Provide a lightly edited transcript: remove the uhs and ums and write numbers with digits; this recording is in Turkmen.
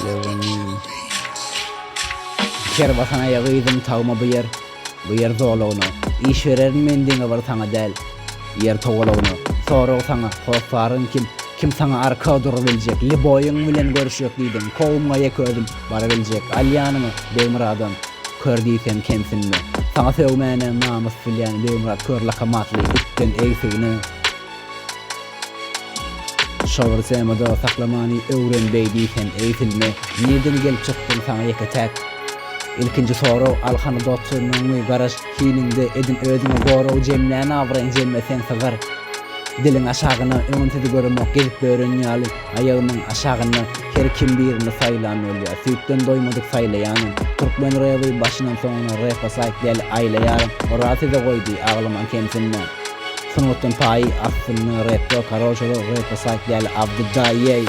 Lewinim. Her basan aýagy yzym tagma bu ýer, bu ýer zolagyna. Iş bererin men diňe bir saňa däl, ýer togalagyna. Sorag saňa, hossaryň kim, kim saňa arka durubiljek, liboýyň bilen görüşjek diýdiň, kowumga ýeke özüm barabiljek, al ýanyňa Begmyradan, kör diýsem kemsinme. Saňa sögmänem namys bilýän Begmyrat kör lakam atly itden egsigine. Şo bir temada saklamany öwren beý diýsem egsilme nirden gelip çykdyň saňa ýeke täk ilkinji sorag al hany dotsunyňy garaş hiliňde edin özüňe gorag jemlän abraýyň jemleseň sygar diliň aşagyna öňem sizi göremok gezip bören ýaly aýagymyň aşagynda her kim birini saýlan bolýar süýtden doýmadyk saýlaýanam türkmen rebi başyndan soňuna repa saýt däl aýlaýaryn Oraz size goýdy aglaman kemsinme. Sungatdan paýy aslynda repde karol şolar repe saýt däl Abdy daýy.